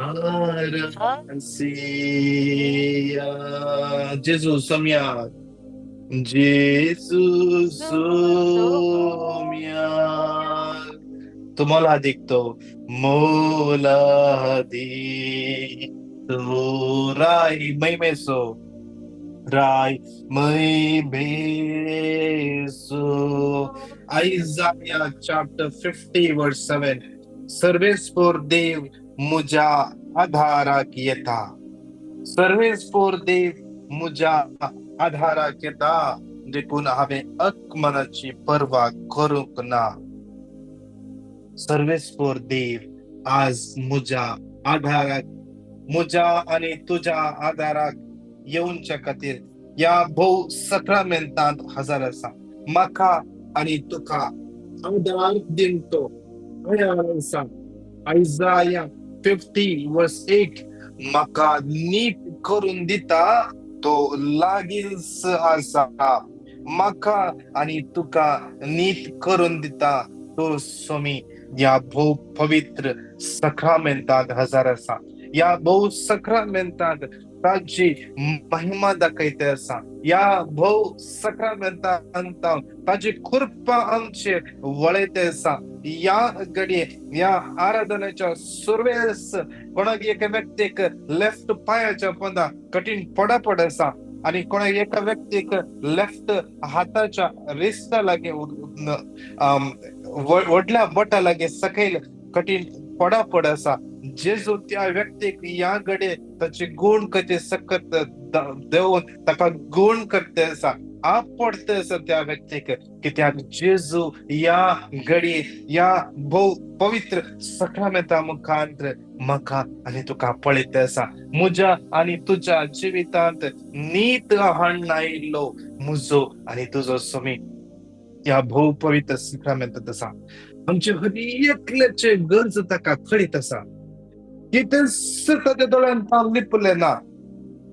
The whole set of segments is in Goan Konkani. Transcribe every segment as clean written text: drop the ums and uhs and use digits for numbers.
आरासिया. जेजू सोम्या, जेजू सोम्या, तुम्हाला दिखतो मोला दिखतो. राय महिमेसो, राय महिमेसो. आयजाया चॅप्टर 50 वर्स 7. सर्वेस्पोर देव मुज्या आधाराक येता, सर्वेस्पोर देव मुज्या आधाराक येता, देखून हांवें अकमनाची पर्वा करूंक ना. सर्वेस्पोर देव आज मुज्या आधाराक, मुज्या आनी तुज्या आधाराक येवच्या खातीर ह्या भोव सक्रामेंतांत हजर आसा. म्हाका आनी तुका आधार दिवन तो तयार आसा. आयजाया 50 वर्स 8. म्हाका नीट करून दिता तो लागींच आसा. म्हाका आनी तुका नीट करून दिता तो स्वामी ह्या भोव पवित्र सक्रामेंतांत हजर आसा. ह्या भोव सक्रामेंतांत ताची महिमा दाखयते आसा. ह्या भोव सक्रामेंतांत ताची कृपा आमचेर वळयते आसा. ह्या घडये ह्या आराधनेच्या सुरवेस कोणाक एका व्यक्तीक लेफ्ट पांयाच्या पोंदा कठीण पडापड आसा आनी कोणाक एका व्यक्तीक लेफ्ट हाताच्या रिस्ता लागीं, व्हडल्या बोटा लागीं सकयल कठीण पडापड आसा. जेजू त्या व्यक्तीक ह्या घडये ताचे गुण कचे सकत देवून ताका गुण करते आसा, आपडते आसा त्या व्यक्तीक. कित्याक जेजू ह्या घडये ह्या भोव पवित्र सक्रामेंता मुखांत म्हाका आनी तुका पळयते आसा. म्हज्या आनी तुज्या जिवितांत नीत हाडून आयिल्लो म्हजो आनी तुजो स्वामी ह्या भोव पवित्र सक्रामेंतांत आसा. आमचे हर एकल्याचे गरज ताका कळीत आसा. कितेंच ताच्या दोळ्यान तावन लिपलें ना,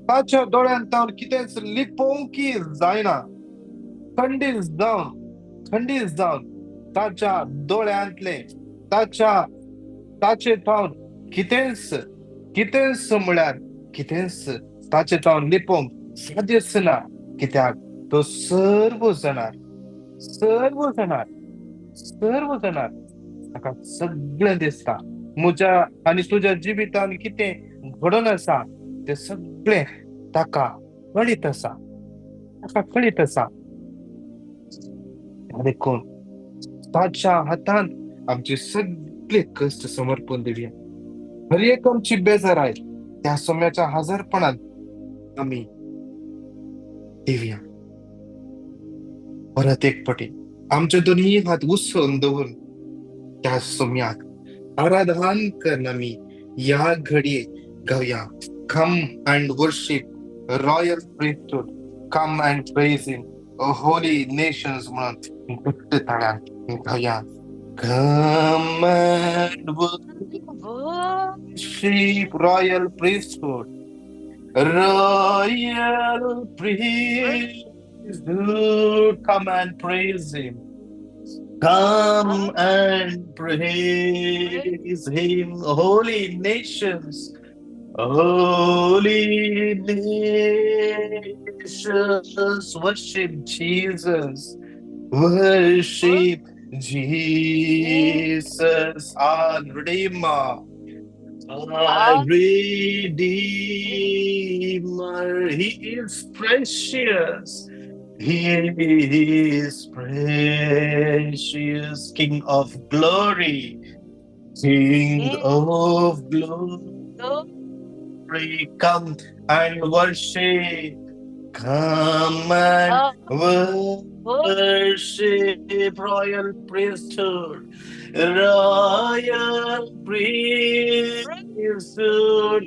ताच्या दोळ्यान तावन कितेंच लिपोवंक जायना. खंडीत जावन, खंडीत जावन ताच्या दोळ्यांतलें, ताच्या ताचे तावन कितेंच, कितेंच म्हळ्यार कितेंच ताचे तावन लिपोवंक साध्यच ना. कित्याक तो सर्व जाणार, सर्व जाणार, सर्व जाणार. ताका सगळें दिसता. म्हज्या आनी तुज्या जिवितान कितें घडोवन आसा तें सगळें ताका कळीत आसा, ताका कळीत आसा. देखून ताच्या हातान आमचे सगळे कश्ट समर्पण दिवया. हर एक आमची बेजाराय त्या सोम्याच्या हजरपणान आमी दिवया. परत एक पटी आमचे दोनही हात उसोवन दवरून त्या सोम्याक आराधन करून आमी ह्या घडये गावया. Come and worship royal priesthood, come and praise him, holy nations म्हणून घट्ट ताळ्यान गावया. Come and worship royal priesthood, royal priesthood, come and praise him. Come and praise him, holy nations, holy nations, worship Jesus, worship Jesus, our Redeemer, our Redeemer. He is precious. He is precious, King of glory, King of glory. Come and worship, come and worship, royal priesthood, royal priesthood.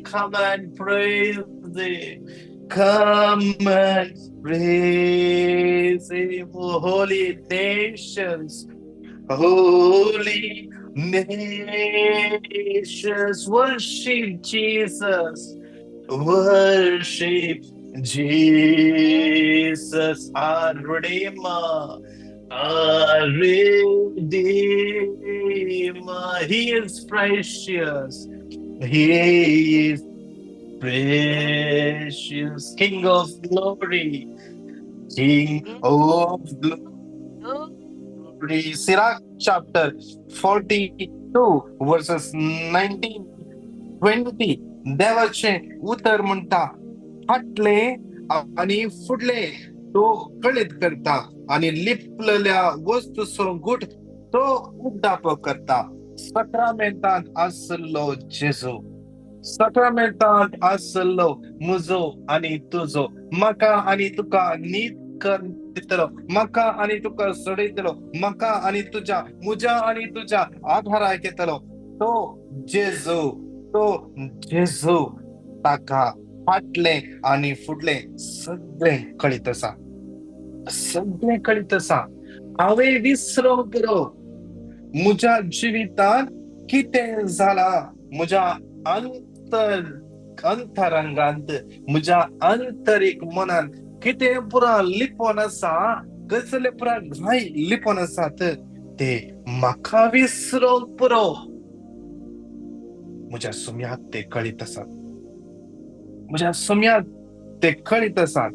Come and praise him, come and praise him, holy nations, holy nations, worship Jesus, worship Jesus, our Redeemer, our Redeemer. He is precious. He is precious, King of glory, King of glory. Sirach chapter 42 verses 19 20 देवाचें उतर म्हणटा, फाटलें आनी फुडलें तो कळीत करता आनी लिपलेल्या वस्तूचो गूट तो उगडापो करता. सक्रामेंतांत आसलो जेजू, सक्रामेंतांत आसलो म्हजो आनी तुजो, म्हाका आनी तुका नीत करून दितलो, म्हाका आनी तुका सोडयतलो, म्हाका आनी तुज्या, म्हज्या आनी तुज्या आधाराक येतलो. तो जेजू, तो जेजू ताका फाटलें आनी फुडलें सगळें कळीत आसा, सगळें कळीत आसा. हांवें विसरोंक पुरो म्हज्या जिवितांत कितें जालां, म्हज्या अंतरंगांत, म्हज्या आंतरीक मनांत कितें पुरा लिपोन आसा, कसले पुरा घाय लिपोन आसात, ते म्हाका विसरोंक पुरो. म्हज्या सुम्याक ते कळीत आसात, म्हज्या सुम्याक ते कळीत आसात.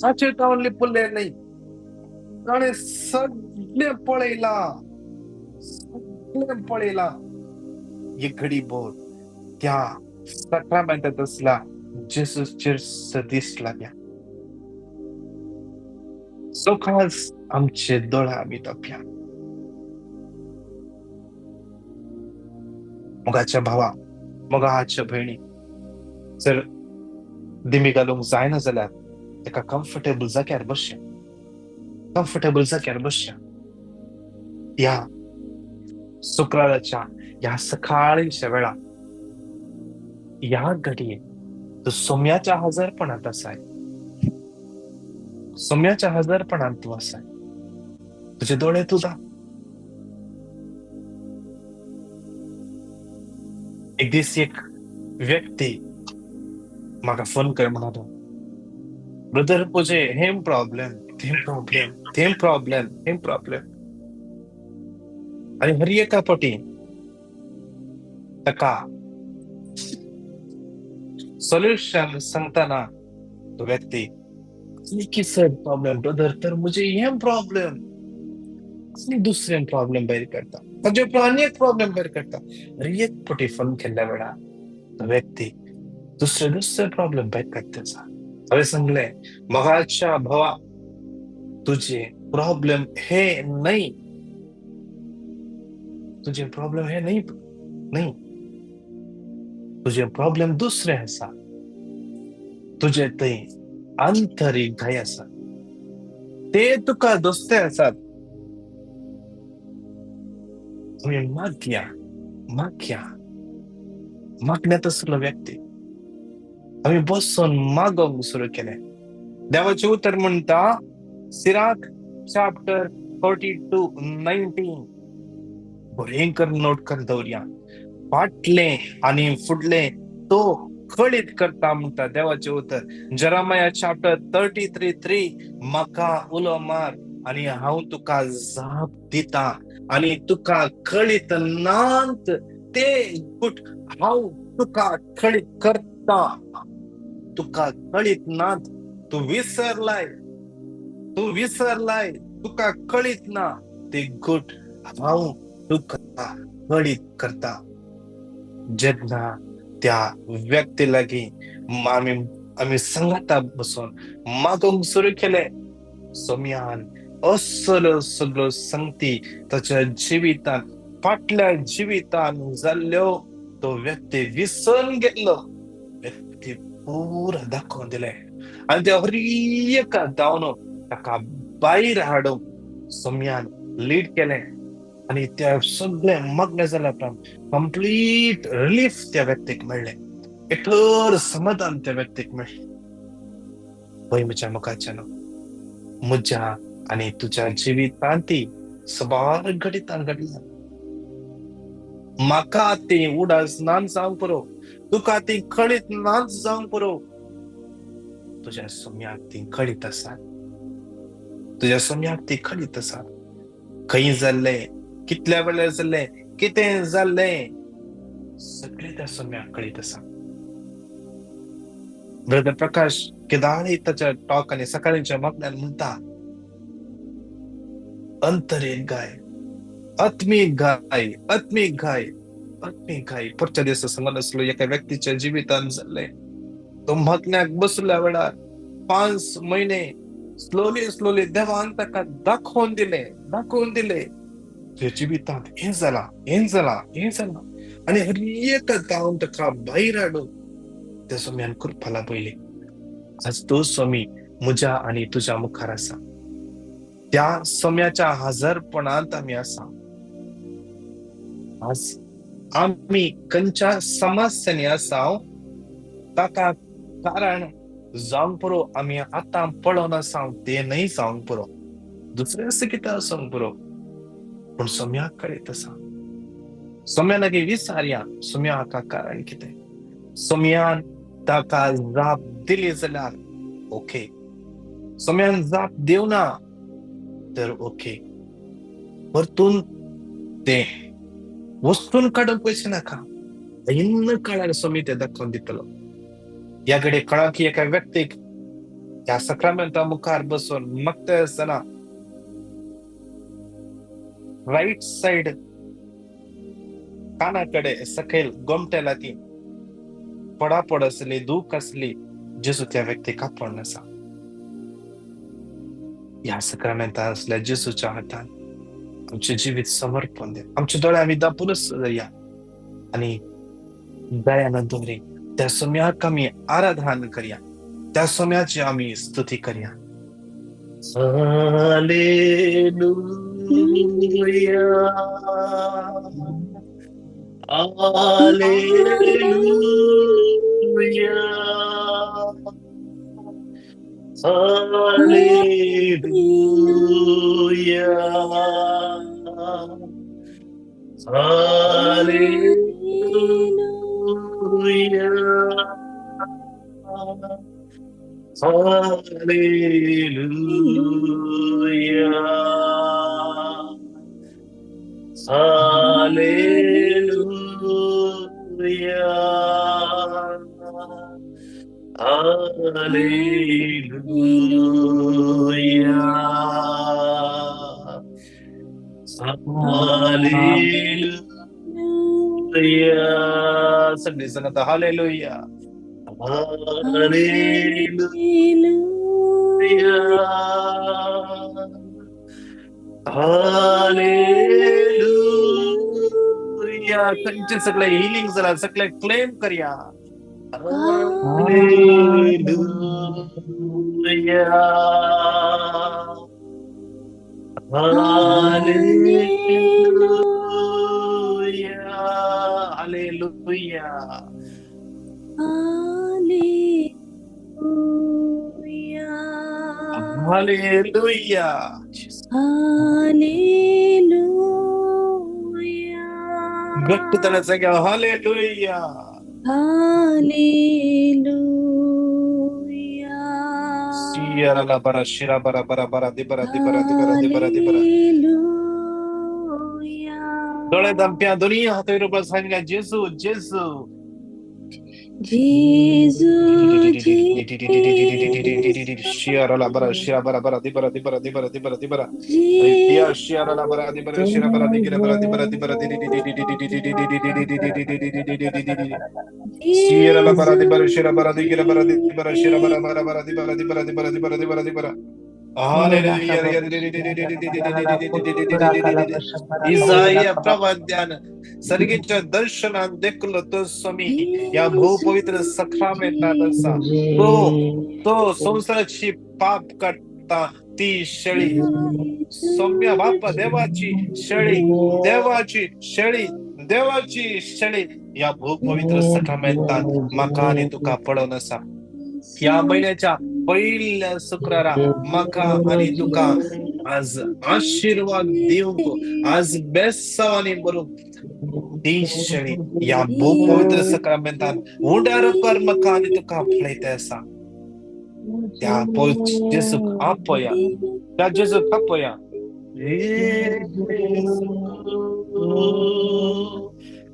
ताचेर हांव लिपलें न्हय, ताणें सगळें पळयलां, सगळें पळयलां. एक घडी भर त्या सक्रामेंतांत आसला जेजूचेर सदीस लागल्या. सकाळच आमचे दोळे आमी तपया. मोगाच्या भावा, मोगाच्या भयणी, जर दिमी घालूंक जायना जाल्यार एका कम्फर्टेबल जाग्यार बसया, कम्फर्टेबल जाग्यार बसया. ह्या शुक्राराच्या ह्या सकाळीच्या वेळा, ह्या घडये तूं सोम्याच्या हजारपणांत आसाय, सोम्याच्या हजारपणांत तूं आसाय. तुजे दोळे तूं दा. एक दीस एक व्यक्ती म्हाका फोन कर म्हणालो, ब्रदर म्हजे him problem, them problem, them problem, him problem. आनी हर एका पटी ताका सोल्युशन सांगतना तो व्यक्ती किसर प्रॉब्लेम ब्रदर, तर म्हजे हें प्रॉब्लेम आनी दुसरें प्रॉब्लेम भायर काडटा, ताजे उपरांत आनी एक प्रॉब्लेम भायर काडटा. हर एक पटी फोन केल्ल्या वेळार तो व्यक्ती दुसरे दुसरे प्रॉब्लेम भायर काडटा. हांवें सांगलें, मोगाच्या भावा, तुजे प्रॉब्लेम हे न्हय, तुजे प्रॉब्लेम हे न्हय, न्हय, तुजे प्रॉब्लेम दुसरे आसा. तुजे थंय आंतरीक घाय आसा, ते तुका दोस्ते आसात. तुमी मागया, मागया, मागण्यात आसलो व्यक्ती. आमी बसून मागोवंक सुरू केलें. देवाचें उतर म्हणटा, सिराक चॅप्टर 42:19, बरें करून नोट करून दवरया. फाटलें आनी फुडलें तो कळीत करता म्हणटा देवाचें उतर. जेरेमिया चॅप्टर 33:3, म्हाका उलो मार आनी हांव तुका जाप दिता आनी तुका कळीत नात ते गुट हांव तुका कळीत करता. तुका कळीत नात, तूं विसरलाय, तूं विसरलाय, तुका कळीत ना ते गुट हांव तुका कळीत करता. जेन्ना त्या व्यक्ती लागीं आमी आमी सांगाता बसून मागोवंक सुरू केलें, सोम्यान असलो सगळो संगती ताच्या जिवितान, फाटल्या जिवितान जाल्ल्यो तो व्यक्ती विसरून गेल्लो. व्यक्ती पुरा दाखोवन दिलें आनी त्या हर एका धांवन ताका भायर हाडूंक सोम्यान लीड केलें आनी त्या सगळें मग्न जाल्या उपरांत कंप्लीट रिलीफ त्या व्यक्तीक मेळ्ळें, एठर समाधान त्या व्यक्तीक मेळ्ळें. पळय म्हज्या मुखाच्यान, म्हज्या आनी तुज्या जिवितांत ती सबार घडितां घडल्या. म्हाका ती उडास नाच जावंक पुरो, तुका ती कळीत नाच जावंक पुरो, तुज्या सोम्याक ती कळीत आसा, तुज्या सोम्याक ती कळीत आसा. खंय जाल्लें, कितल्या वेळार जाल्लें, कितें जाल्लें, सगळे त्या सोम्याक कळीत आसा. ब्रदर प्रकाश केदाळी ताच्या टॉक आनी सकाळीच्या मागण्यान म्हणटा, अंतर एक गाय, आत्मीक गाय, आत्मीक गाय, आत्मीक गाय. परच्या दिसा सांगत आसलो एका व्यक्तीच्या जिवितान जाल्लें. तो मागण्याक बसल्या वेळार 5 म्हयने स्लोली स्लोली देवान ताका दाखोवन दिलें, दाखोवन दिलें तुज्या जिवितांत हें जालां, हें जालां, हें जालां. आनी हर एका धांवन ताका भायर हाडून त्या सोम्यान कृपा लाभयली. आज तो स्वामी म्हज्या आनी तुज्या मुखार आसा. त्या सोम्याच्या हजरपणांत आमी आसा. आज आमी खंयच्या समस्यांनी आसा ताका कारण जावंक पुरो आमी आतां पळोवन आसा तें न्हय जावंक पुरो, दुसरें अशें कितें आसूंक पुरो, पूण सोम्याक कळीत आसा. सोम्या लागीं विचारया, सोम्या हाका कारण कितें? सोम्यान ताका जाप दिली जाल्यार ओके, सोम्यान जाप दिवना तर ओके, परतून तें वस्तून काडूंक पयशे नाका. इन्न काळार सोमी तें दाखोवन दितलो. ह्या घडये कळा की एका व्यक्तीक ह्या सक्रामेंता मुखार बसून मागता आसतना रायट सायड काना कडेन सकयल गोमटे लागीं पडापड आसली, दूख आसली, जेजू त्या व्यक्तीक आपोवन आसा. ह्या सक्रामेंता आसल्या जेजूच्या हातान आमचें जिवीत समर्पण दे. आमचे दोळे आमी दापूनच दवरया आनी दयान दवरी त्या सोम्याक आमी आराधन करया, त्या सोम्याची आमी स्तुती करया. Hallelujah, hallelujah, hallelujah, hallelujah, hallelujah, hallelujah, hallelujah, hallelujah. सगळी सांगता हालेलुया, हालेलुया, हालेलुया. खंयचे सगळे हिलिंग जाला, सगळे क्लेम करया. Hallelujah, hallelujah, hallelujah, hallelujah. गट्टतನ सांगा हालेलुया, हालेलुया. शिरा बरा शिरा बरा बरा बरा दिबरा दिबरा दिबरा दिबरा दिबरा. हालेलुया. दोळे दामप्या दोन्ही हातावर उभं सांगा जेजू, जेजू, जेजू, शिरा बरा शिरा बरा बरा दिबरा दिबरा दिबरा दिबरा दिबरा या शिरा बरा दिबरा शिरा बरा दिगिरा बरा दिबरा दिबरा शिरा बरा दिबरा शिरा बरा दिगिरा बरा दिबरा शिरा बरा बरा बरा दिबरा दिबरा दिबरा दिबरा दिबरा दिबरा. इजाया प्रवाद्यान सर्गीच्या दर्शनान देखलो तो स्वामी या भूपवित्र सक्रामेंतात आसा. तो तो संसाराची पाप काडटा ती शेळी, सौम्य बाप देवाची शेळी, देवाची शेळी, देवाची शेळी या भूपवित्र सक्रामेंतात म्हाका आनी तुका पळोवन आसा. ह्या म्हयन्याच्या पहिल्या शुक्रारा म्हाका आनी तुका आज आशीर्वाद दिवंक, आज बेसांवांनी भरूंक ती शेळी ह्या भूपवित्र सक्रामेंतान उंड्या रुपार म्हाका आनी तुका पळयता आसा. त्या जेजूक आपोया, त्या जेजूक आपोया. जेजू,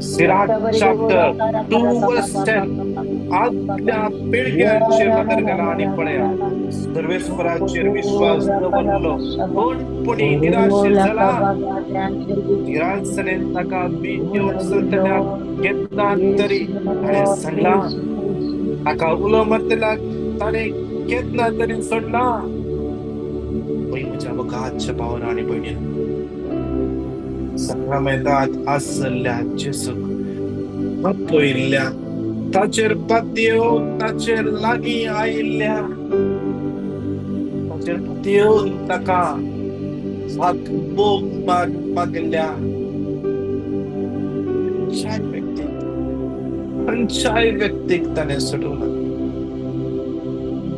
Sirach chapter 2 verse 10. आदल्या पिळग्यांचेर नदर घाला आनी पळया, सर्वेस्पराचेर विश्वास दवरलो कोणपणी निराश जाला. निराश जालें ताका भियेवन चलतल्याक केन्ना तरी ताणें सांगलां, ताका उलो मारतल्याक ताणें केन्ना तरी सोडलां. पळय म्हज्या मोगाच्या भावांनो आनी भयणींनो, साक्रामेंतांत आसल्या जेजूक आपयल्ल्या, ताचेर पातयेवन ताचेर लागीं आयिल्ल्या, ताचेर पातयेवन ताका हात बोग मागिल्ल्या खंयच्याय व्यक्तीक ताणें सोडूंक ना.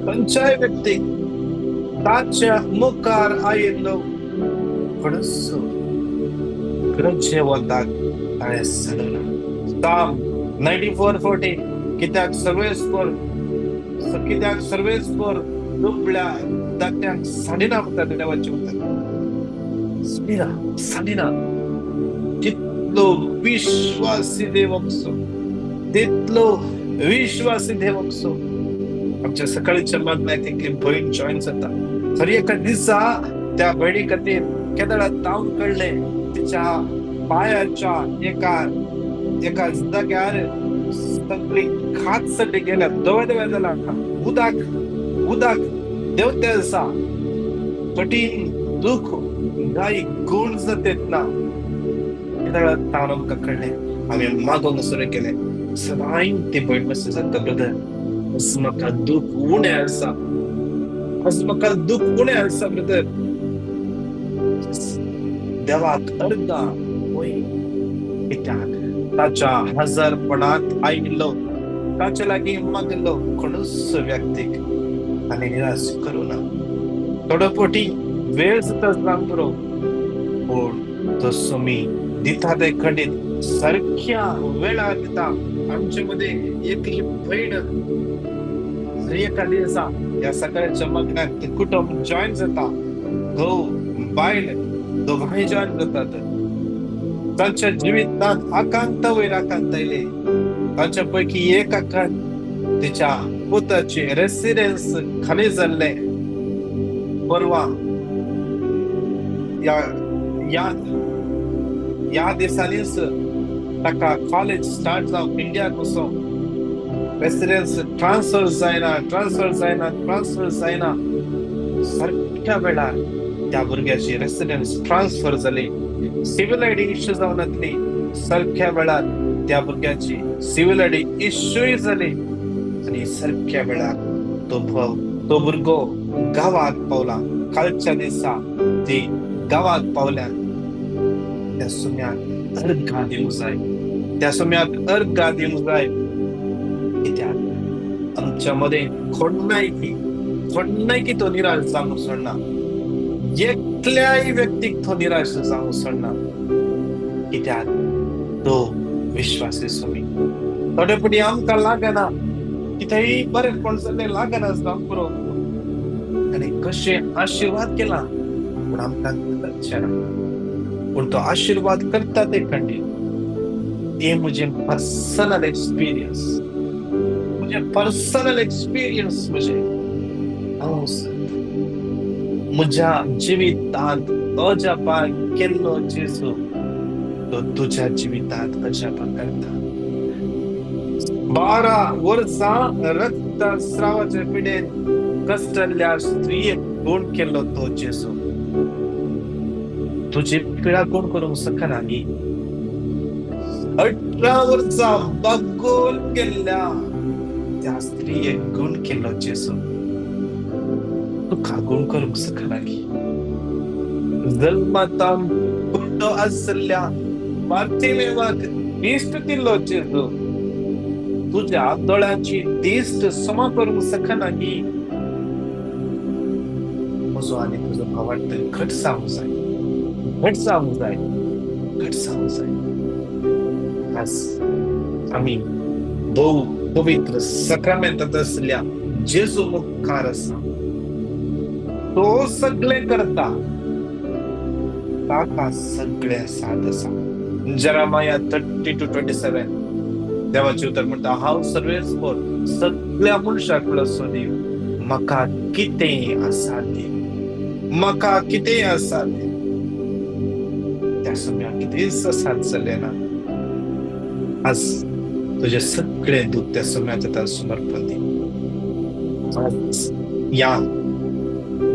खंयच्याय व्यक्तीक ताच्या मुखार आयिल्लो कोणूच गरजेवंताक ताणें सोडूंक ना. Psalm 94:14. कित्याक सर्वेस्पर दुबळ्या धाकट्यांक सांडिना म्हणटा देवाचें उतर. सांडिना, सांडिना. तितलो विश्वासी देव आमचो, तितलो विश्वासी देव आमचो. आमच्या सकाळच्या मागण्याक एकली भयण जॉईन जाता. हर एका दिसा त्या भयणी खातीर केदळा तावन कळ्ळें, तिच्या पायाच्या एका एका जाग्यार सगळी खात सगळी गेल्या, धवे धवे जाला, उदक उदक देंवते आसा, कठीण दुख गाय गुण जाता ना. केदळा तावन आमकां कळ्ळें, आमी मागोवंक सुरू केलें. सदांय ती भयण मेसेज जाता, ब्रदर आज म्हाका दुख उणें आसा, आज म्हाका दुख उणें आसा ब्रदर. देवाक अर्गां वय, कित्याक ताच्या हजारपणांत आयिल्लो, ताच्या लागीं मागिल्लो कोणूच व्यक्तीक ताणें निराश करूं ना. थोडो फावटी वेळ जाता जावंक पुरो, पूण तो सुमी दिता ते खंडीत सारक्या वेळार दिता. आमचे मदें एकली भयण एका दिसा ह्या सकाळच्या मागण्याक ते कुटुंब जॉईन जाता. घोव बायल दोगांय जॉईन जातात. तांच्या जिवितांत आकांत वयर आकांत आयले. तांच्या पैकी एक आकांत तिच्या पुताचे रेसिडेन्स खाली जाल्लें. परवा ह्या ह्या ह्या दिसांनीच ताका कॉलेज स्टार्ट जावंक इंडियाक वचोंक रेसिडेन्स ट्रान्सफर जायना, ट्रान्सफर जायना, ट्रान्सफर जायना. सारक्या वेळार त्या भुरग्याची रेसिडेन्स ट्रान्सफर जाली. सिव्हिल आयडी इश्यू जावन जातली, सारक्या वेळार त्या भुरग्याची सिव्हिल आयडी इश्यूय जाली. आनी सारक्या वेळार तो तो भुरगो गांवाक पावला. कालच्या दिसा ती गांवाक पावल्या. त्या सुम्याक अर्घां दिवंक जाय, त्या सुम्याक अर्घां दिवंक जाय. कित्याक आमच्या मदें कोणायकी कोणायकी तो निराश जावंक सोडना, एकल्याय व्यक्तीक तो निराश जावंक सोडना, कित्याक तो विश्वासी सुमी. थोडे फावटी आमकां लागना, कितेंय बरें जाल्लें लागना जावंक पुरो, आनी कशें आशिर्वाद केला पूण आमकां कळचें ना. पूण तो आशिर्वाद करता ते खंडीत. ते म्हजें पर्सनल एक्सपिरियन्स, म्हजें पर्सनल एक्सपिरियन्स. म्हजें हांव म्हज्या जिवितांत अजापा केल्लो जेजू तो तुज्या जिवितांत अजापा करता. 12 वर्सां रक्तस्रावाच्या पिडेन कष्टल्ल्या स्त्रियेक गुण केल्लो तो जेजू तुजी पिडा कोण करूंक शकना गी. 18 वर्सां बागोवन गेल्ल्या त्या स्त्रियेक गुण केल्लो जेजू तुका गुण करूंक शकना गी. जल्मातान कुड्डो आसल्या बार्तिमेवाक दिश्ट दिल्लो जेजू तुज्या दोळ्यांची दिश्ट समा करूंक शकना गी. म्हजो आनी तुजो भावार्थ घट जावंक जाय, घट जावंक जाय, घट जावंक जाय. आज आमी भोव पवित्र सक्रामेंतांत आसल्या जेजू मुखार आसा. तो सगळें करता. ताका सगळें साद आसा. Jeremiah 32:27 देवाचें उतर म्हणटा, हांव सर्वेस्पर सगळ्या मनशाक सोदीव, म्हाका कितें आसा दी, म्हाका कितें आसा दी. त्या समयाक कितेंच आसात जालें ना. आज तुजें सगळें दूख त्या समयाक ताका समर्पण दी. आज ह्या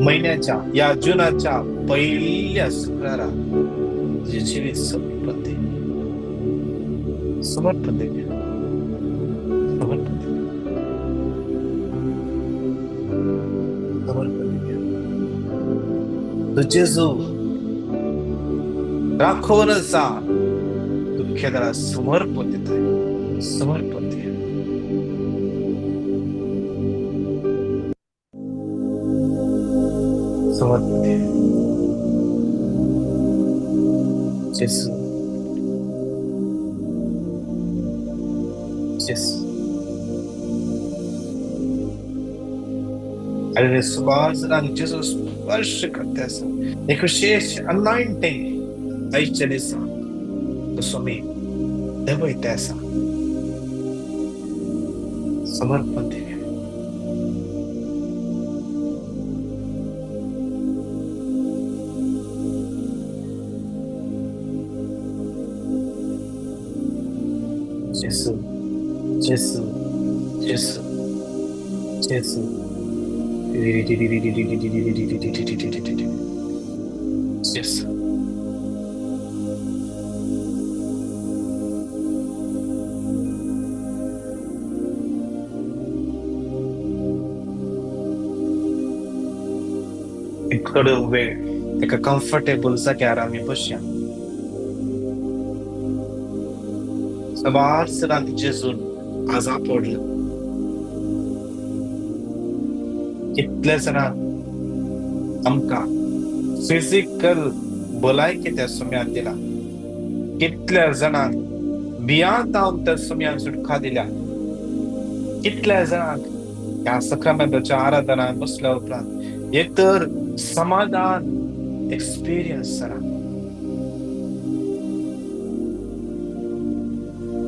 म्हयन्याच्या, ह्या जुनाच्या पयल्या शुक्रारा तुजें जिवीत समर्पण दी, समर्पण दी, समर्पण दी, समर्पण दी. तूं जेजू राखोवन आसा, तुमच्या समर्पण दिताय, समर्पण दी. समर्पण दी. जेजू, जेजू. आणि सुभाष जेजू स्पर्श करते आसा, एक विशेष अनॉइंटिंग आयच्या दिसा तो स्वामी देवयते आसा. समर्पण दी. जेजू, जेजू, जेजू, जेजू. जेजू. एक थोडो वेळ एका कम्फर्टेबल जाग्यार आमी बसया. सबार जाणांक जेजून आज आपडला. कितले जाणांक आमकां फिजिकल भलायकी त्या सुम्यान दिला, कितल्या जाणांक भियांत त्या सुम्यान सुटका दिल्या, कितल्या जाणांक ह्या सक्रामेंताच्या आराधनान बसल्या उपरांत एक तर समाधान एक्सपिरियन्स जाला.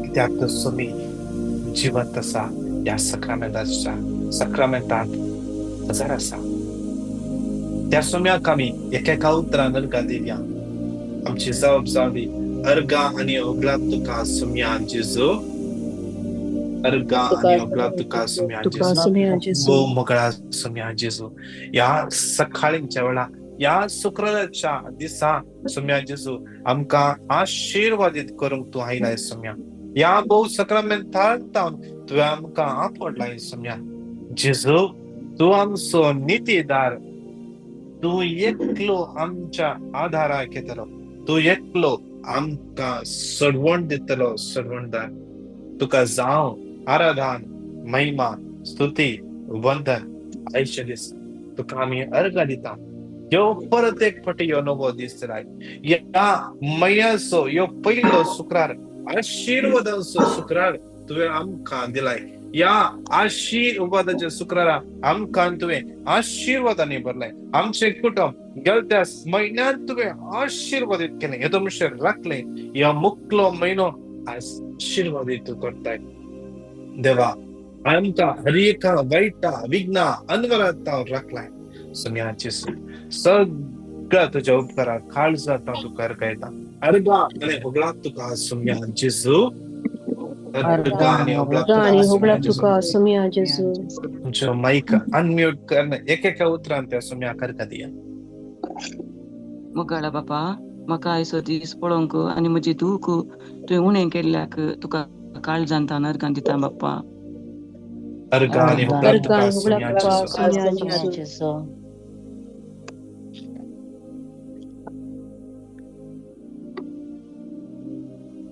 कित्याक तर सुमी जिवंत आसा, ह्या सक्रामेंताच्या सक्रामेंतांत हजर आसा. त्या सुम्याक आमी एकेका उतरान अर्गां दिवया. आमची जबाबदारी अर्गां आनी ओगलात तुका सुम्या जेजू, अर्गां आनी ओगलात तुका सुम्या जेजू. भोव मोगळा सुम्या जेजू, ह्या सकाळींच्या वेळा, ह्या शुक्राराच्या दिसा सुम्या जेजू आमकां आशिर्वादीत करूंक तूं आयलाय सुम्या. ह्या भोव सक्रामेंतांत तुवें आमकां आपडलाय सुम्या जेजू. तूं आमचो नितीदार, तूं एकलो आमच्या आधाराक येतलो, तूं एकलो आमकां सोडवण दितलो सोडवणदार. तुका जावं आराधन, महिमा, स्तुती, वंदन आयच्या दीस. तुका आमी अर्गां दिता. यो परत एक फावटी यो नवो दीस राय, ह्या म्हयन्याचो यो पयलो शुक्रार, आशिर्वादांचो शुक्रार तुवें आमकां दिलाय. ह्या आशिर्वादाच्या शुक्रारा आमकां तुवें आशिर्वादांनी भरलाय. आमचें कुटुंब गेल्या त्या म्हयन्यांत तुवें आशिर्वादीत केलें, येदो म्हणसर राखलें. ह्या मुकलो म्हयनो आशिर्वादीत तूं करताय देवा. आमकां हर एका वायटा विघ्ना अनवरात राखलाय सुम्या जेजू. सगळ्या तुज्या उपकारा काळजांत तुका अर्गां अर्गां आनी होगळाक तुका सुम्या जेजू, अर्गां आनी होगळाक तुका सुम्या जेजू. तुमचो मायक अनम्यूट कर, एक एका उतरान त्या सुम्याक अर्गां दिया. मोगाळा बापा, म्हाका आयचो दीस पळोवंक आनी म्हजी दूख तुवें उणें केल्ल्याक तुका काळजांत अर्गां दिता बाप्पा. अर्गां आनी होगळाक तुका सुम्या जेजू.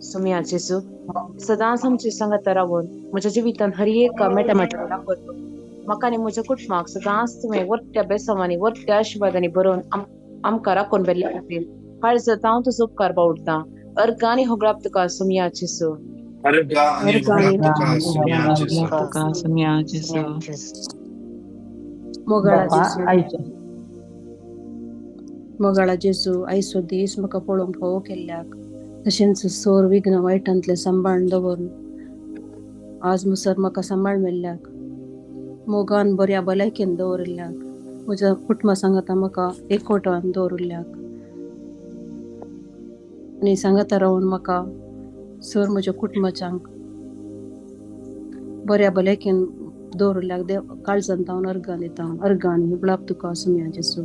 सुम्या जेजू, सदांच आमचे सांगात रावन म्हज्या जिवितान हर एक मेटा दाखवतो. म्हाका आनी म्हज्या कुटुंबाक सदांच तुवें वरत्या बेसांवांनी, वरत्या आशिर्वादांनी भरोवन आमकां राखून व्हेल्ल्या खातीर काळजांत हांव तुजो उपकार बावडटां. अर्गां आनी होगळाप तुका सुम्या जेजू. अर्गां आनी होगळाप तुका सुम्या जेजू. मोगाळा जेजू, मोगाळा जेजू, आयचो दीस म्हाका पळोवंक फावो केल्ल्याक, तशेंच सोर विघ्न वायटांतलें सांबाळून दवरून आज मुसर म्हाका सांबाळ मेल्ल्याक, मोगान बऱ्या भलायकेन दवरिल्ल्याक, म्हज्या कुटुंबा सांगाता म्हाका एकवटान दवरिल्ल्याक आनी सांगाता रावन म्हाका सर म्हज्या कुटुंबाच्यांक बऱ्या भलायकेन दवरिल्ल्याक देव काळजान हांव अर्गां दिता. अर्गां आनी हुबळाप तुका सुमया जेजू.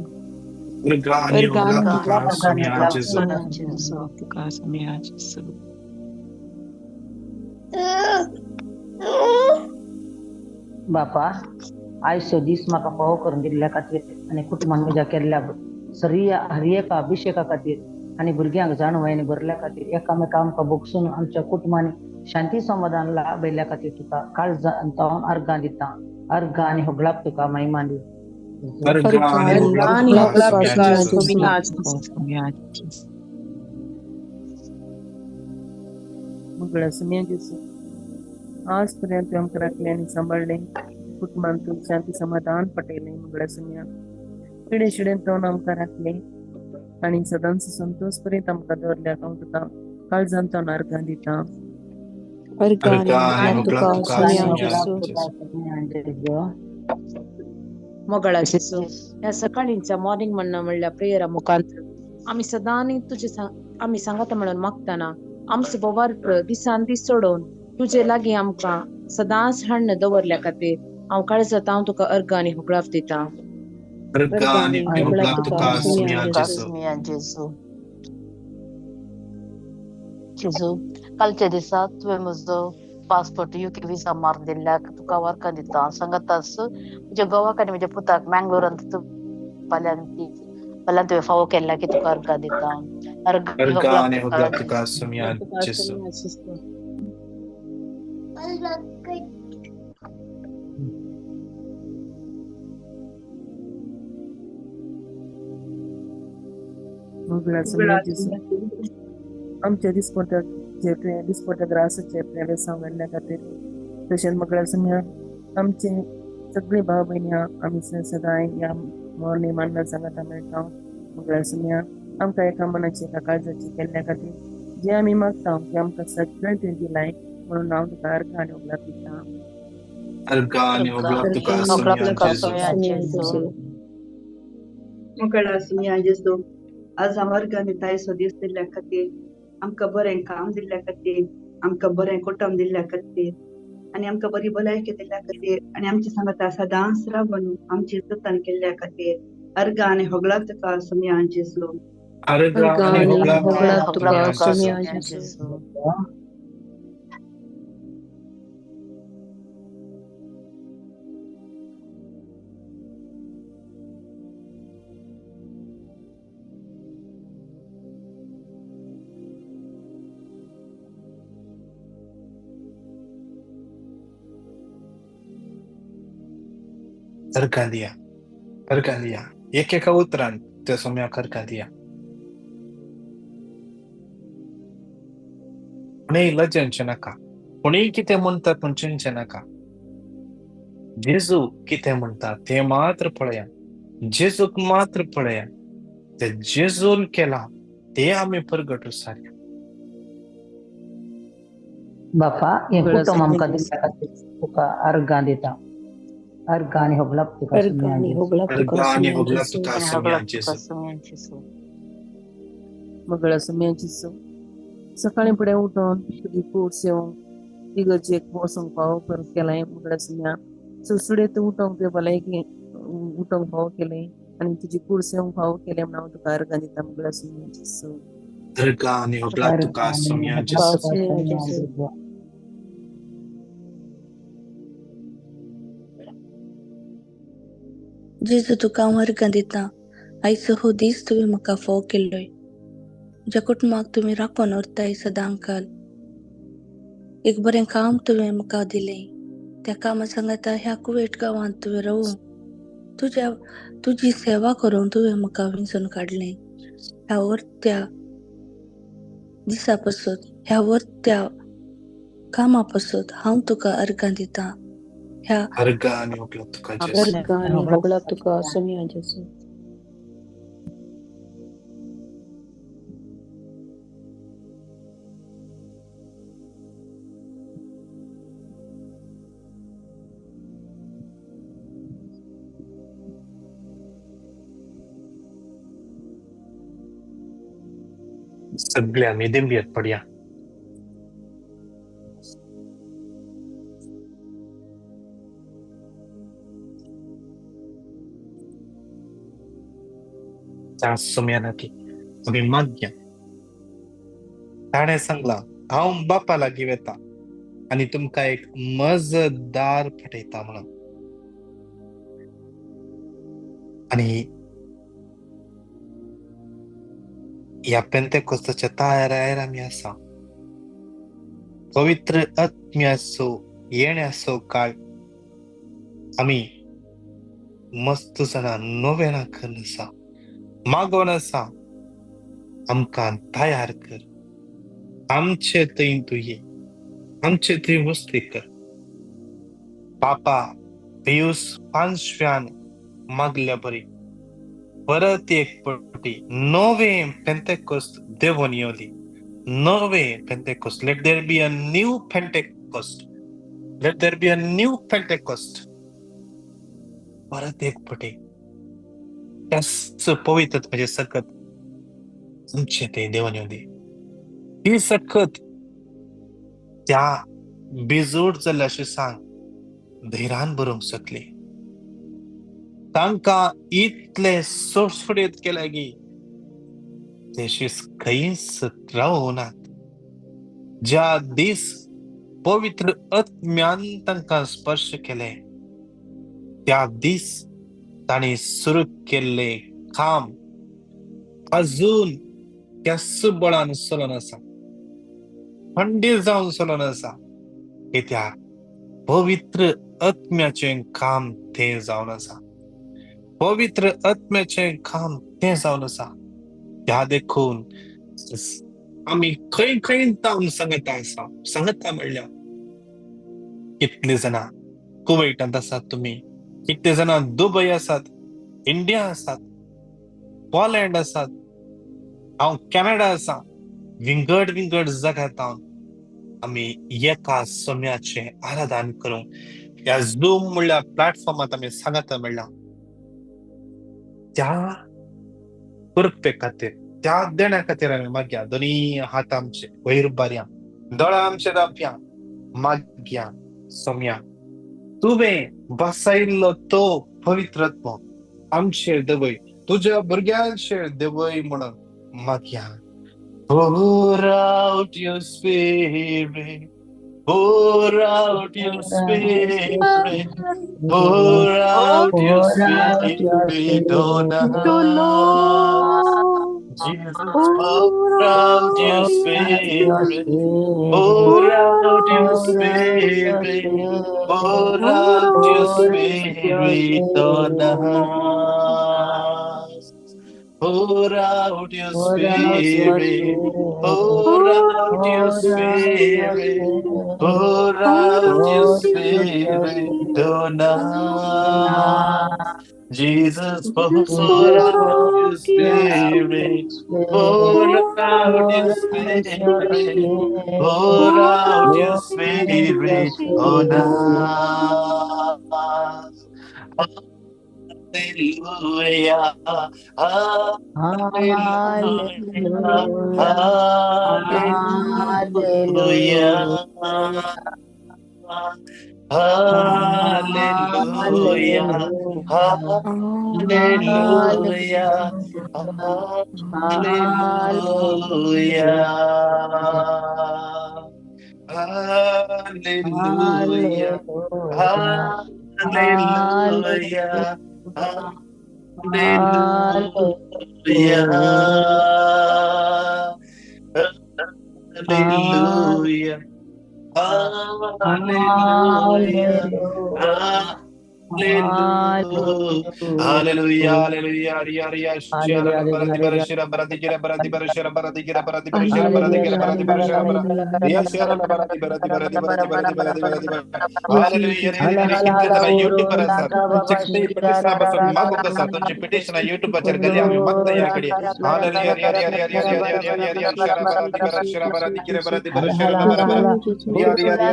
अर्गां आनी होगडाप तुका सुमया जेजू. तुका सुमया जेजू. बापा, आयचो दीस म्हाका फावो करून दिल्ल्या खातीर आनी कुटुंबान म्हज्या केल्ल्या सरिया हर एका अभिशेका खातीर आनी भुरग्यांक जाणवय आनी भरल्या खातीर, एकामेका आमकां भोगसून आमच्या कुटुंबांनी शांती समाधान लाभयल्ल्या खातीर तुका काळजान हांव अर्गां दिता. अर्गां आनी होगळाप तुका महिमा दी. अर्गां आनी होगडाप तुका सुमया जेजू. मंगळा सुमया जेजू, आज पर्यंत तुवें आमकां राखलें आनी सांबाळ्ळें, कुटुंबान तूं शांती समाधान पटयलें. मंगळा सुमया, पिडे शिडेन तूं आमकां राखलें आनी सदांच संतोष पर्यंत आमकां दवरल्याक हांव तुका काळजान तूं अर्गां दिता. अर्गां आनी अर्गां आनी होगडाप होगडाप तुका तुका सुमया सुमया जेजू. जेजू. मोगाळा जेजू, ह्या सकाळींच्या मॉर्निंग म्हणणं म्हणल्या प्रेयरा मुखांत आमी सदांनी तुजे आमी सांगाता म्हणून मागताना आमचो बोवार्थ दिसान दीस सोडोवन तुजे लागीं आमकां सदांच हाडून दवरल्या खातीर हांव काळजांत हांव तुका अर्गां आनी होगडाप दिता. अर्गां आनी होगडाप तुका सुमया जेजू. सुमया जेजू. जेजू, कालच्या दिसा तुवें म्हजो पासपोर्ट युके विसा मारून दिल्ल्याक तुका वर्गां दिता. सांगाताच म्हज्या घोवाक आनी म्हज्या पुताक मँगलोरांत तूं फाल्यां फाल्यां तुवें फावो केल्ल्या की तुका अर्गां दिता. अर्गां अर्गां आनी होगडाप तुका सुमया जेजू. मंगळा सुमया जेजू, आमच्या दिसपट्याचे तुवें दिसपट्या ग्रासाचे तुवें वेसांव घाल्ल्या खातीर, तशेंच मंगळा सुमया आमचे सगळीं भाव भयणी आमी सदांय ह्या मॉर्निंग मान्ना सांगाता मेळटा. मंगळा सुमया, आमकां एका मनाची एका काळजाची केल्ल्या खातीर जें आमी मागता तें आमकां सगळें तुवें दिलाय म्हणून हांव तुका अर्गां आनी होगडाप दिता. अर्गां आनी होगडाप तुका सुमया जेजू. मंगळा सुमया जेजू, आज हांव अर्गां दिता आयचो दीस दिल्ल्या खातीर, आमकां बरें काम दिल्ल्या खातीर, आमकां बरें कुटुंब दिल्ल्या खातीर आनी आमकां बरी भलायकी दिल्ल्या खातीर आनी आमच्या सांगाता सदांच रावन आमची जतन केल्ल्या खातीर अर्गां आनी होगडाप तुका सुमया जेजू. अर्गां अर्गां आनी आनी होगडाप होगडाप तुका तुका सुमया सुमया जेजू. जेजू. अर्गां दिया, अर्गां दिया, एकेका उतरान त्या सोम्याक अर्गां दिया. कोणीय लजेंचें नाका, कोणीय कितें म्हणटा पूण चिंतचें नाका. जेजू कितें म्हणटा तें मात्र पळया, जेजूक मात्र पळया. ते जेजून केलां ते आमी परगट सारया. बापा, हें मंगळा कुटुंब सुमया आमकां जेजू, दिल्ल्या खातीर तुका अर्गां दिता. अर्गां आनी होगडाप तुका अर्गां सुमया आनी जेजू. होगडाप तुका अर्गां आनी सुमया होगडाप जेजू. तुका आनी सुमया होगडाप तुका जेजू. सुमया जेजू. मंगळा सुमया जेजू, सकाळीं फुडें उठोन तुजी कूड सेवंक इगर्जेक वचूंक फावो करून केलाय. मंगळा सुमया, सुडसुडीत उठोंक तुवें भलायकी उठोंक फावो केलें आनी तुजी कूड सेवंक फावो केलें म्हणून हांव तुका अर्गां दिता. मंगळा सुमया जेजू. अर्गां आनी होगडाप तुका अर्गां आनी सुमया होगडाप जेजू. तुका सुमया सुमया जेजू. जेजू. जेजू, तुका हांव अर्गां दिता. आयचो हो दीस तुवें म्हाका फावो केल्लोय. म्हज्या कुटुंबाक तुमी राखून व्हरताय सदांकाल. एक बरें काम तुवें म्हाका दिलें, त्या कामा सांगाता ह्या कुवेट गांवांत तुवें रावूं तुज्या तुजी सेवा करूंक तुवें म्हाका विंचून काडलें. ह्या वर्त्या दिसा पासून, ह्या वर्त्या कामा पासून हांव तुका अर्गां दिता. ह्या अर्गां आनी होगडाप तुका जेजू. अर्गां आनी होगडाप तुका सुमया जेजू. सगळे आमी दिंबयेत पडया. त्या सोम्या लागीं आमी मागया. ताणें सांगलां, हांव बापा लागीं वता आनी तुमकां एक मजदार पठयता म्हणून. आनी ह्या पेंतेकोस्ताच्या तयारार आमी आसा. पवित्र आत्म्याचो येण्याचो काळ आमी मस्त जाणां नोवेनां करून आसा, मागोवन आसा, आमकां तयार कर, आमचे थंय तूं ये, आमचे थंय वस्ती कर. पापा पियूस पांचव्यान मागल्या बरी परत एक पटी नवे पेंतेकोस्त देवोन येवली. नवे Pentecost. Let there be a new Pentecost. Let there be a new Pentecost. परत एक पटी त्याच पवित्र म्हणजे सकत आमचे ते देवोन येवली. ही सकत त्या बिजोड जाल्ल्या शिसांक धैर्यान बरोवंक शकली. तांकां इतले सोडसोडीत केले की ते शीस खंयच रावनात. ज्या दीस पवित्र आत्म्यान तांकां स्पर्श केले त्या दीस तांणी सुरू केल्ले काम अजून त्याच बळान चलून आसा, थंडी जावन चलून आसा. कित्याक पवित्र आत्म्याचें काम तें जावन आसा. पवित्र आत्म्याचें काम तें जावन आसा. त्या देखून आमी खंय खंय जावन सांगता आसा. सांगता म्हणल्यार कितले जाणां कुवैटांत आसात तुमी, कितले जाणां दुबय आसात, इंडिया आसात, पोलँड आसात, हांव कॅनडा आसा. विंगड विंगड जगांत आमी एका सोम्याचें आराधन करूंक ह्या झूम म्हणल्या प्लॅटफॉर्मांत आमी सांगता म्हणल्या त्या कृपे खातीर, त्या देण्या खातीर आमी मागया. दोनी हात आमचे वयर बारया, दोळा आमचे दापया, मागया सोम्या तुवें बसायिल्लो तो पवित्र आत्मो आमचेर देवय, तुज्या भुरग्यांचेर देवय म्हणून मागया. Pour out your spirit, pour out your spirit, pour out your spirit on us. Jesus, pour out your spirit, pour out your spirit, pour out your spirit on us. Pour out your spirit, pour out your spirit, pour out your spirit on us. Jesus, pour out your spirit, pour out your spirit, pour out your spirit on us. Hallelujah, hallelujah, hallelujah, hallelujah, hallelujah, hallelujah, hallelujah, hallelujah, hallelujah, hallelujah, hallelujah, hallelujah, hallelujah, hallelujah. Shara barati gira barati bara shara barati gira barati bara shara barati gira barati bara shara bara ya shara barati barati barati barati barati barati barati bara. Hallelujah. कितले जाणां युट्यूबार आसात, तुमचे कितले पिटिशनां पासून मागूंक आसा, तुमची पिटिशनां युट्यूबाचेर घाली आमी मागता ह्या कडेन. हालेलुया, हरी हरी हरी हरी हरी हरी हरी हरी. शरा barati bara shara barati gira barati bara shara bara bara. Hari Hari Hari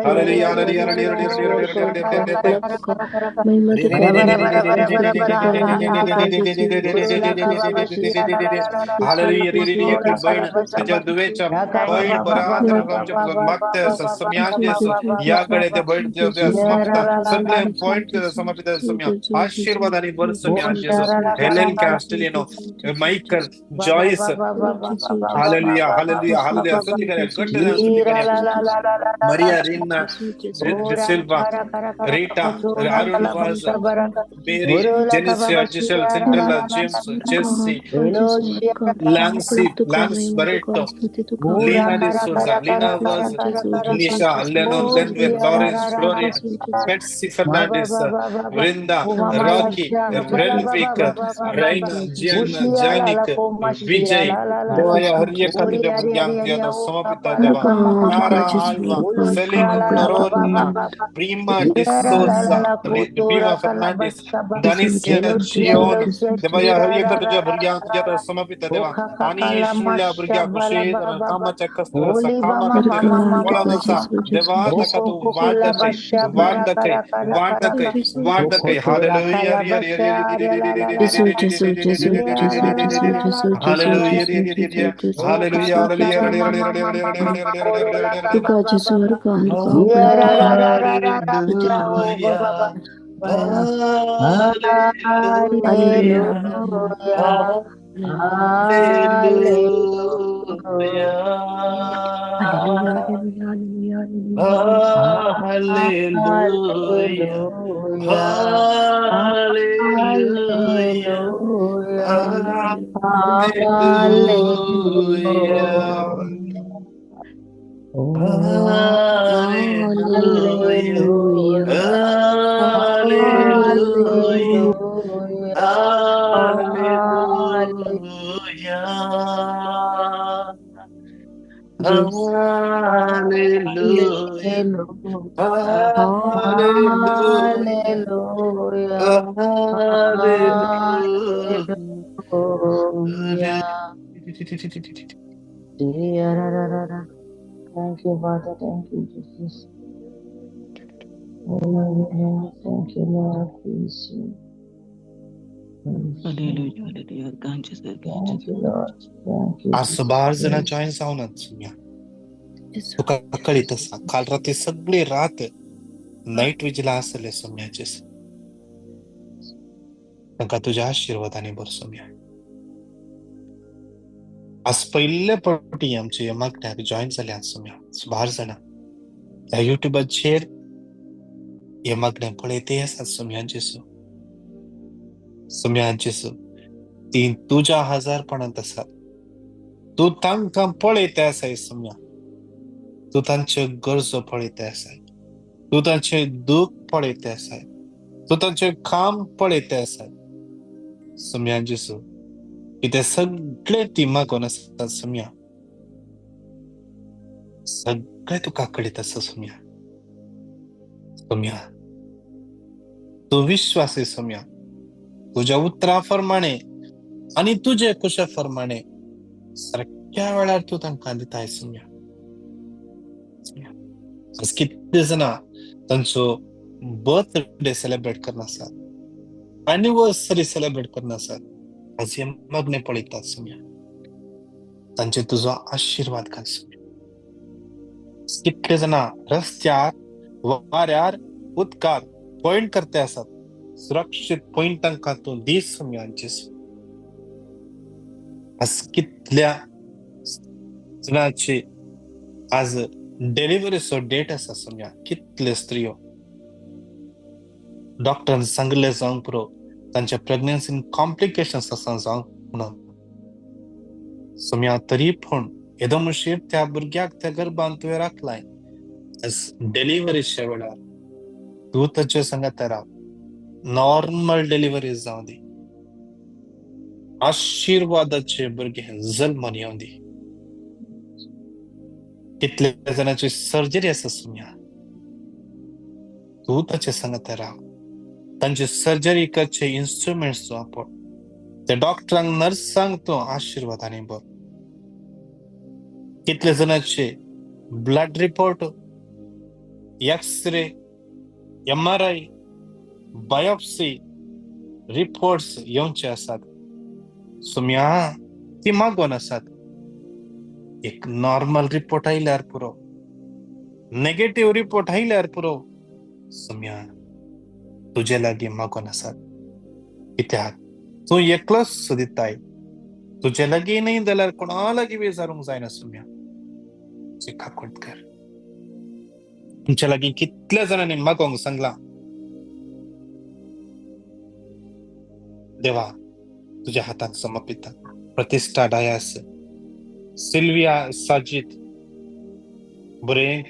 Hari Hari. आशीर्वाद आणि Helen Castelino, Michael, Joyce, hallelujah hallelujah hallelujah. स्तुति करें, स्तुति करें। Maria Rina Silva, Rita, Arun Vaz, Mary, Jenicia, Giselle, Cinderella, James, Jesse, Lancy, Lance Barreto, Lina D'Souza, Lina Vaz, Nisha, Lennon, Lenvin, Lawrence, Florin, Betsy Fernandez, Vrinda, Rocky, Relvik, Raina, Gianna, Janik, Vijay, Doya, Hariya Katija, Yampiana, Samapita Deva, Clara Alva, Celine Norona, Prima D'Souza, Bima Fernandez, Danicia Gion, Devaya Hariya Katija, Yampiana, Samapita Deva, Anish Mulya, Burgya, Kushi, Kama Chakastra, Kama Katira, Deva, Takatu, Vadakai, Vadakai, Vadakai, Vadakai, Hallelujah, Hallelujah, Hallelujah, Hallelujah. Thank you, Father. Thank you, Jesus. Hallelujah. Thank you, Lord. Praise you. Hallelujah, hallelujah. Thank you, Lord. Thank you. आज सुबार जण जॉईन जावन तुका कळीत आसा, काल राती सगळी रात नाईट विजिला आसले सोम्याचे, तांकां तुज्या आशिर्वादांनी भर सोम्या. आज पयले फावटी आमचे मागण्याक जॉईन जाल्यात सोम्या सुबार जाणां ह्या युट्यूबाचेर हे मागणें पळयते आसात सोम्यांचे. सोम्यांचे ती तुज्या हजारपणांत आसात, तूं तांकां पळयते आसाय सोम्या, तूं तांच्यो गरजो पळयते आसाय, तूं तांचें दूख पळयते आसाय, तूं तांचें काम पळयते आसाय सोम्या जेसू. कितें सगळे ती मागून आसात सोम्या, सगळे तुका कळीत आसा सोम्या. सोम्या तूं विश्वासी सोम्या, तुज्या उतरा प्रमाणे आनी तुजे कुशा प्रमाणे सारक्या वेळार तूं तांकां दिताय सोम्या. आज कितले जाणां तांचो बर्थडे सेलिब्रेट करना आसात, एनिवर्सरी सेलिब्रेट करना आसात, आज हे मागणे पळयतात सोम्या, तांचे तुजो आशिर्वाद घाल सोम्या. कितले जाणां रस्त्यार, वाऱ्यार, उदकार पॉयंट करते आसात, सुरक्षीत पॉयंट तांकां तूं दी सोम्या. आज कितल्या जाणांची आज डिलिव्हरीचो डेट आसा सोम्या, कितले स्त्रियो डॉक्टरान सांगले जावंक पुरो तांच्या प्रेग्नन्सीन कॉम्प्लिकेशन्स आसा जावंक म्हणून सोम्या, तरी पूण येदो मुशीर त्या भुरग्याक त्या गर्भान तुवें राखलाय. आज डिलिव्हरीच्या वेळार तूं ताचे सांगात राव, नॉर्मल डिलिव्हरी जावं दी, आशिर्वादाचे भुरगे जल्मान येवं दी. कितल्या जाणांची सर्जरी आसा सोम्या, तूं ताचे सांगात राव, तांचे सर्जरी करचे इन्स्ट्रुमेंट्स तूं आपड, त्या डॉक्टरांक नर्सांक तूं आशिर्वादांनी भर. कितले जाणांचे blood report X-ray, MRI, biopsy reports येवचे आसात. सुम्या ती मागोन आसात. एक नॉर्मल रिपोर्ट आयल्यार पुरो, नेगेटिव्ह रिपोर्ट आयल्यार पुरो. सुम्या तुजे लागीं मागोन आसात, कित्याक तूं एकलोच दिताय. तुजे लागीं न्हय जाल्यार कोणा लागीं विचारूंक जायना. सुम्या काकूट कर. तुमच्या लागीं कितल्या जाणांनी मागोंक सांगलां, देवा तुज्या हातांत समर्पिता. प्रतिष्ठा डायस, सिल्विया साजीत, बरें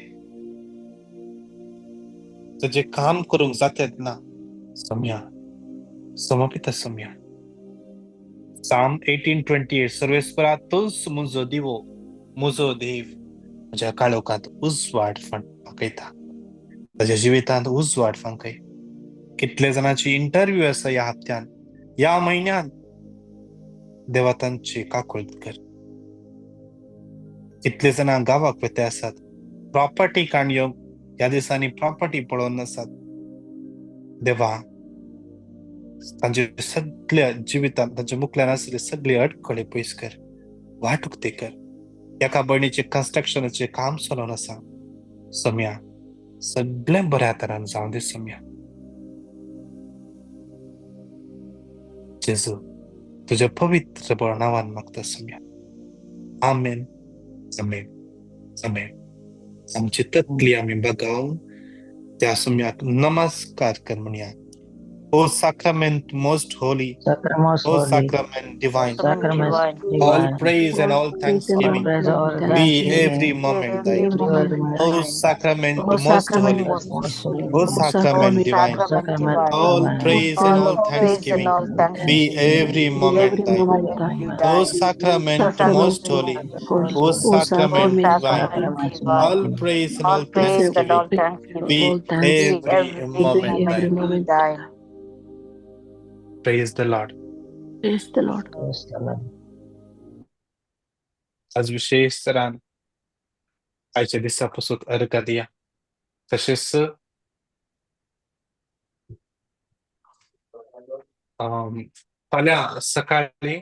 तुजें काम करूंक जातेत ना. सम्या समर्पिता. सम्या Psalm 18:28, सर्वेस्परा तूंच म्हजो दिवो, म्हजो देव, म्हज्या काळोखांत उजवाड फांकयता. ताज्या जिवितांत उजवाड फांकय. कितले जाणांची इंटरव्यू आसा ह्या हप्त्यान, ह्या म्हयन्यान, देवा तांची काकुळट कर. कितले जाणां गांवाक वते आसात, प्रॉपर्टी काणयो ह्या दिसांनी प्रॉपर्टी पळोवन आसात. देवा तांचे सगळ्या जिवितांत तांच्या मुखल्यान आशिल्ले सगळे अडखळे पयस कर, वाट उक्ती कर. एका भयणीचे कन्स्ट्रक्शनाचें काम चलोवन आसा. सम्या सगळें बऱ्या तरान जावं दी. सम्या जेजू तुज्या पवित्र नांवान मागता सम्या. आमेन, आमेन, आमेन. आमची तकली आमी बगावन त्या सम्याक नमस्कार कर म्हणया. O sacrament most holy, Sacrament O holy, sacrament divine, sacrament all divine, praise and all thanksgiving praise all be every moment thine. O sacrament O most sacrament holy, most holy, O sacrament divine, sacrament divine, all praise and all all praise and thanksgiving all be thanksgiving every be moment every thine. moment O thine. sacrament Sacrament most holy, holy, O O sacrament divine, sacrament divine, all praise and all all praise and thanksgiving all thanksgiving be be every every moment thine. moment thine. Praise the Lord. Praise the Lord. Praise the Lord. आज विशेष तरान आयच्या दिसा पसून अर्घ दिया. तशेंच फाल्यां सकाळीं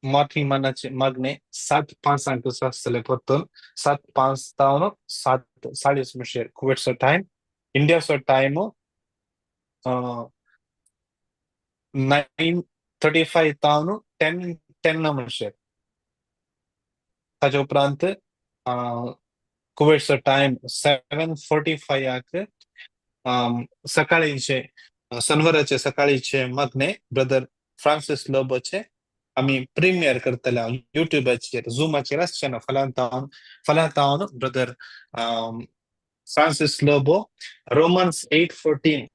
मॉर्निंग मनाचे मागणे 7:05 आसतलें. परतून 7:05 जावन 7:40 म्हणचे कुवेटचो टायम. इंडियाचो टायम 9:35 जावन 10:10 म्हणचे. ताच्या उपरांत कुवेटचो टायम 7:45 सकाळींचे शनिवाराचे सकाळीचे मागणे ब्रदर फ्रांसीस लोबोचे आमी प्रिमियर करतले युट्यूबाचेर, झुमाचेर आसचे ना. फाल्यां तावन brother Francis Lobo Romans 8:14,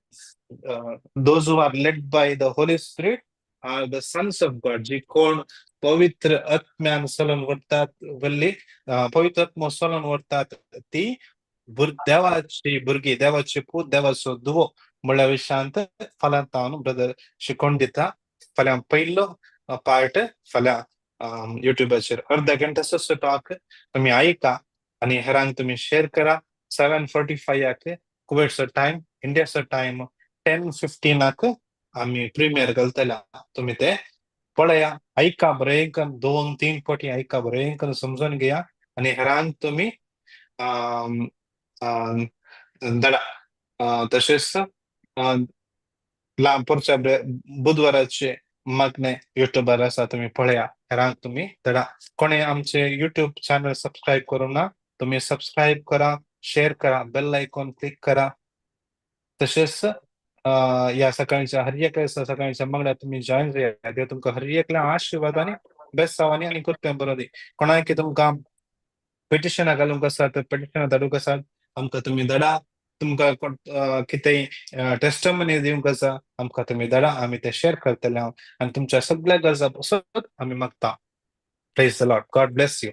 those who are led by the Holy Spirit are the sons of God. जी कोण पवित्र आत्म्यान चलून व्हरतात वल्ली, पवित्र आत्मो चलून व्हरतात ती देवाची भुरगीं, देवाची पूत, देवाचो दुवो म्हणल्या विशयांत फाल्यां तावन ब्रदर शिकोवन दिता. फाल्यां पयलो पार्ट फाल्यां युट्यूबाचेर अर्धा घंट्याचो टॉक तुमी आयका आनी हेरांक तुमी शेअर करा. 7:45 कुवेटचो टायम, इंडियाचो टायम 10:15 आमी प्रिमियर घालतले. तुमी ते पळया, आयका, बरें 2-3 फावटी आयका, बरें समजून घेया आनी हेरांक तुमी धाडा. तशेंच परच्या बुधवाराचे मागणे युट्यूबार आसा, तुमी पळया, हेरांक तुमी धाडा. कोणे आमचे युट्यूब चॅनल सबस्क्रायब करूंक ना, तुमी सबस्क्रायब करा, शेअर करा, बेल आयकॉन क्लिक करा. तशेंच ह्या सकाळच्या हर एक सकाळच्या मागण्या तुमी जॉईन जाया. देव तुमकां हर एकल्या आशिर्वाद आनी बेसांवांनी आनी कृत्य बरो दी. कोणाक तुमकां पिटिशनां घालूंक आसात, पिटिशनां धाडूंक आसात, आमकां तुमी धाडा. तुमकां कितेंय टेस्टमनी दिवंक आसा, आमकां तुमी धाडा, आमी ते शेअर करतले हांव आनी तुमच्या सगळ्या गरजां पसत आमी मागता. Praise the Lord. God bless you.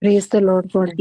Praise the Lord. God bless.